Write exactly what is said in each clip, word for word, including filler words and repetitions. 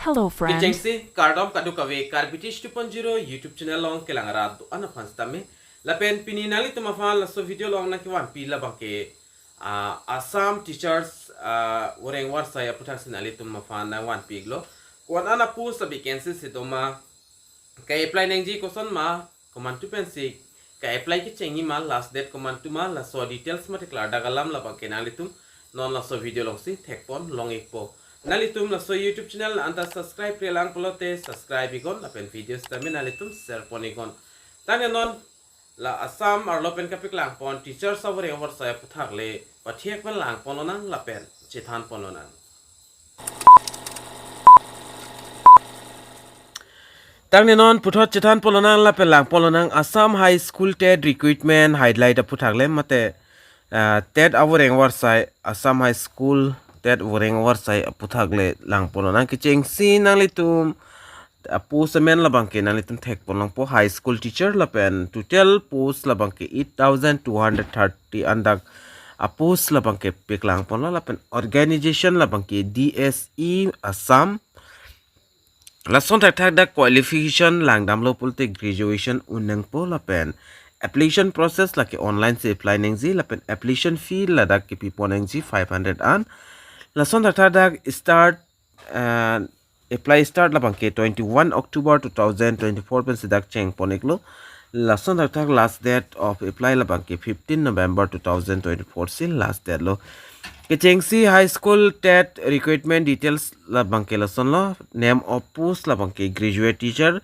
Hello, friend. Kechengsi kardom kadokave Karbi Teach two point zero YouTube channel along kelang arat do-an aphan sitame. Lapen pini nanglitum aphan laso video along nangkevanpi labangke, ah, Assam Teachers, ah, voreng varsai aputhaksi nanglitum aphan nangvanpi iklo. Ko-an a-post a-vacancy si doma, ka-apply nangji koson ma, komantu pensi ka-apply kechengji ma, last date komantu ma, laso details mate klardak alam labangke nanglitum non laso video alongsi thekpon long ikpo. Nanglitum laso YouTube channel anta subscribe-re lang pulote subscribe iknon lapen video sitame nanglitum share pon iknon. Tangte non la Assam arlo pen kapeklangpon Teachers avoreng avarsai aputhak le pathek pen langponlonang lapen chethanponlonang. Tangte non puthot chethanponlonang lapen langponlonang Assam High School TET recruitment highlight aputhak le mate, ah, TET avoreng avarsai, Assam High School TET voreng avarsai aputhak le langponlonang. Kechengsi nanglitum a-post amen labangke nanglitum thekpon longpo, high school teacher lapen total post labangke eight thousand two hundred thirty an dak a-post labangke peklangponlo lapen organization labangke D S E Assam. Lason thakthak dak qualification langdamlo pulote graduation un-nangpo lapen application process lake online si apply nangji lapen application fee ladak kepipon nangji five hundred an. Lason thakthak dak start, eh, apply start labangke twenty-one October two thousand twenty-four pensi dak chengpon iklo. Lason thakthak last date of apply labangke fifteen November two thousand twenty-four si last date lo. Kechengsi high school TET recruitment details labangke lasonlo, name of post labangke graduate teacher,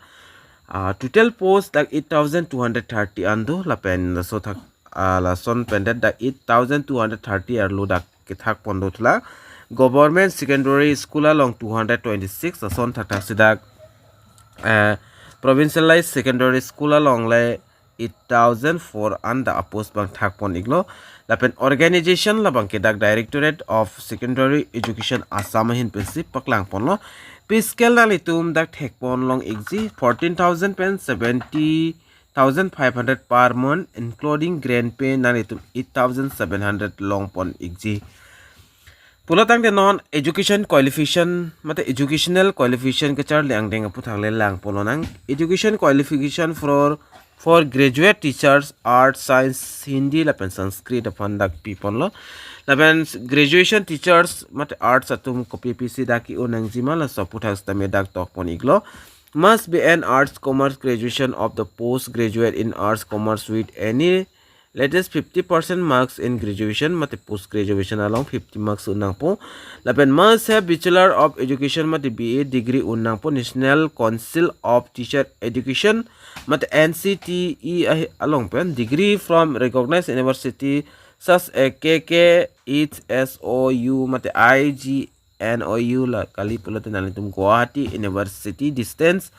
ah, total post dak eight thousand two hundred thirty an do lapen laso thak, ah, lason pen det dak eight thousand two hundred thirty arlo dak kethakpon do thula. Government Secondary School along two hundred twenty-six, lason thakthak si dak, eh, Provincialized Secondary School along le eight thousand four an dak a-post abang thakpon iklo. Lapen organization labangke dak Directorate of Secondary Education Assam ahin pensi paklangponlo. Pay scale nanglitum dak thekpon long ikji, fourteen thousand pen seventy thousand five hundred per month, including grant pay nanglitum eight thousand seven hundred longpon ikji. Pulo tangte non education qualification mate educational qualification kacharli angdeng aputhak le langponlonang. Education qualification for, for graduate teachers, arts, science, Hindi lapen Sanskrit aphan dak piponlo. Lapen graduation teachers mate arts atum kopi pisi dak ke-un nangji ma laso aputhak sitame dak tokpon iklo. Must be an arts commerce graduation of the postgraduate in arts commerce with any latest fifty percent marks in graduation mate post graduation along fifty marks un-nangpo. Lapen must have Bachelor of Education mate B A degree un-nangpo, National Council of Teacher Education mate N C T E ahi-, along pen degree from recognized university such as K K H S O U mate I G N O U la kali pulote nanglitum Guwahati University distance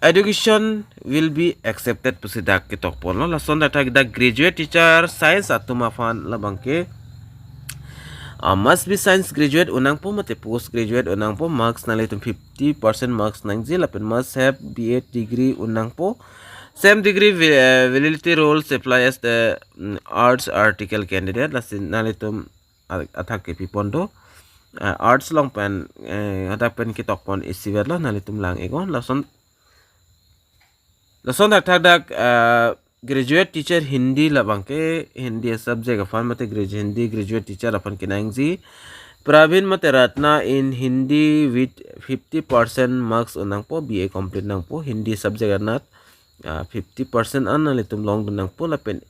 education will be accepted pusi dak ketokponlo. Lason thakthak dak graduate teacher science atum aphan labangke, ah, must be science graduate un-nangpo mate post graduate un-nangpo, marks nanglitum fifty percent marks nangji lapen must have B A degree un-nangpo. Same degree va-, eh, validity rules apply as the, mm, arts article candidate. Lasi nanglitum a-, athak kepipon do. Eh, arts along pen, eh, hadak pen ketokpon isivet lo, nanglitum lang iknon. Lason, lason thakthak dak, eh, graduate teacher Hindi labangke Hindi subject aphan mate gradu-, Hindi graduate teacher aphan kenangji. Praveen mate Ratna in Hindi with fifty percent marks un-nangpo, B A complete nangpo, Hindi subject anat, ah, fifty percent an nanglitum longdun nangpo lapen,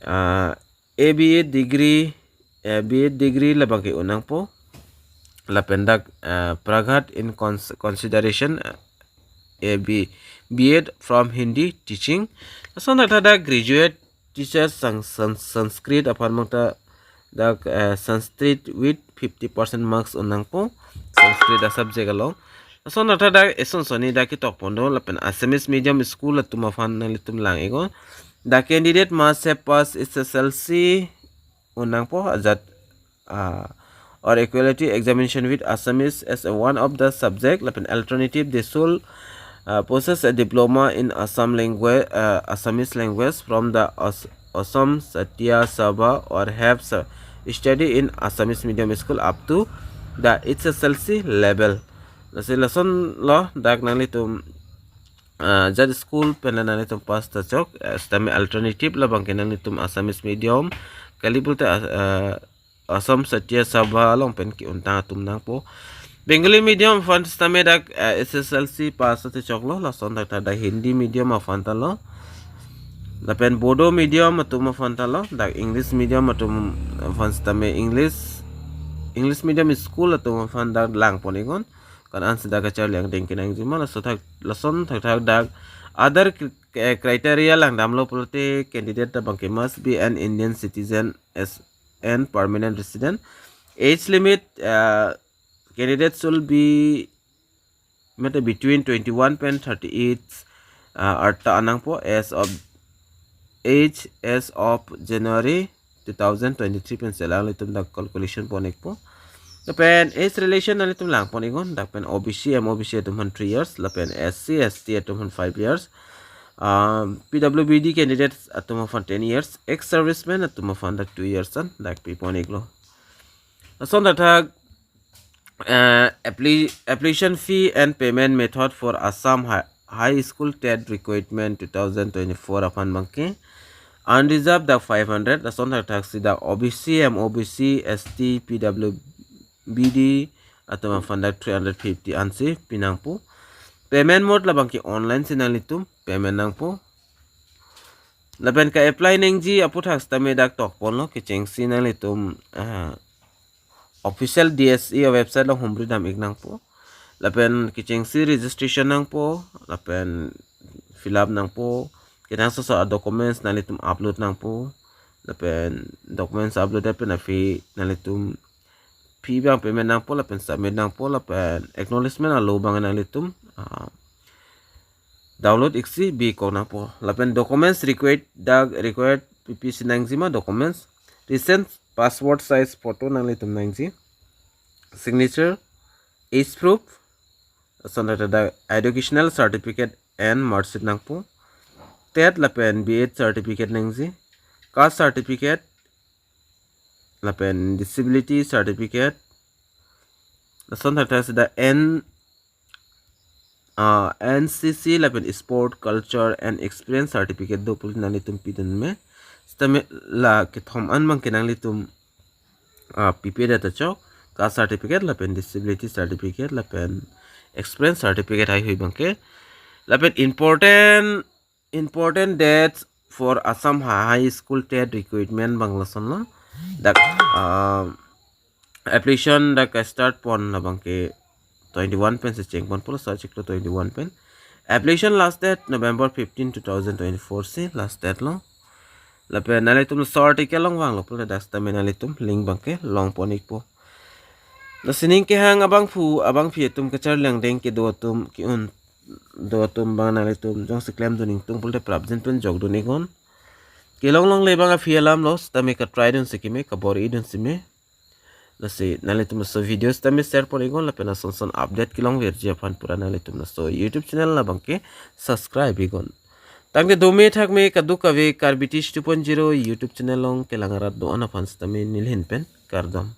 ah, A B A degree, eh, B A degree labangke un-nangpo. Lapen dak, eh, Praghat in cons-, consideration, eh, A B, B Ed from Hindi teaching. Lason thakthak dak graduate teacher sang, sang, Sanskrit aphan mangta dak, eh, Sanskrit with fifty percent marks un-nangpo. Sanskrit a-subject along. Lason thakthak dak eson soni dak ketokpon do lapen Assamese medium school atum aphan nanglitum lang iknon. The candidate must have passed H S L C un-nangpo ajat, ah, or equality examination with Assamese as a one of the subject lapen alternative they should, ah, possess a diploma in Assam language, ah, Assamese language from the As-, Assam Satya Sabha or have su-, studied in Assamese medium school up to the H S L C level. Lasi lason lo dak nanglitum ah, jat school pen nanglitum pass ta chok, ah, sitame alternative labangke nanglitum Assamese medium kali pulote, ah, ah, Assam Satya Sabha along pen ke-untang atum nangpo. Bengali medium aphan sitame dak, ah, S S L C pass ta choklo, lason dak ta dak Hindi medium aphan ta lo. Lapen Bodo medium atum aphan ta lo, dak English medium atum aphan sitame English, English medium school atum aphan dak langpon iknon. Kan ansi dak kacharli angdeng kenangjima, laso thak, lason thakthak dak other cri-, eh, criteria langdamlo pulote candidate labangke must be an Indian citizen as an permanent resident. Age limit, uh, candidates should be mate between twenty-one pen thirty-eight, uh, arta anangpo as of age as of January two thousand twenty-three pen selang nanglitum dak calculation pon ikpo. Lapen age relation nanglitum langpon iknon, dak pen O B C, M O B C atum aphan three years, lapen S C, S T atum aphan five years. Um, P W B D candidates atum aphan ten years, ex-serviceman atum aphan dak two years an dak pipon iklo. Lason thakthak, uh, appli-, application fee and payment method for Assam High, High School TET Recruitment two thousand twenty-four aphan abangke unreserved dak five hundred, lason thakthak si dak O B C, M O B C, S T, P W B D atum aphan dak three hundred fifty ansi pinangpo. Payment mode labangke online si nanglitum payment nangpo. Lapen ka-apply nangji aputhak sitame dak tokponlo, kechengsi nanglitum, ah, official D S E a-website along humri dam ik nangpo. Lapen kechengsi registration nangpo, lapen fill up nangpo, kethan soso a-documents nanglitum upload nangpo. Lapen documents upload lapen a-fee nanglitum fee abang payment nangpo, lapen submit nangpo, lapen acknowledgement alo abang nanglitum, ah, download iksi bikok nangpo. Lapen documents required, dak required pipi si nangjima documents: recent passport size photo nanglitum nangji, signature, age proof, lason thakthak dak educational certificate and marksheet nangpo, TET lapen B Ed certificate nangji, caste certificate, lapen disability certificate, lason thakthak si dak N, ah, N C C lapen sport, culture and experience certificate do pulote nanglitum pidun me. Sitame la kethom an abangke nanglitum, ah, pipedet ta chok, caste certificate lapen disability certificate lapen experience certificate haihui abangke. Lapen important, important dates for Assam High School TET Recruitment abang lasonlo. Dak, ah, application dak start pon labangke twenty-one pen si chengponpo, laso achiklo twenty-one pen. Application last date November fifteen, two thousand twenty-four si last date lo. Lapen nanglitum laso article along vanglo pulote dak sitame nanglitum link abangke longpon ikpo. Lasi ning kehang abangphu abangphi atum, kacharli angdeng kedo atum, ke-un do atum abang nanglitum jongsi klemdun ingtung pulote prapjin pen jokdun iknon. Kelong longle abang a-fee alam lo, sitame ka-try dunsi keme, kabor-i dunsi me. Lasi nanglitum laso video sitame share pon iknon, lapen ason son update kelongverji aphan pura nanglitum laso YouTube channel labangke subscribe iknon. Tangte dome thakme kadokave Karbi Teach two point zero YouTube channel along kelang arat do-an aphan sitame neli ahin pen kardom.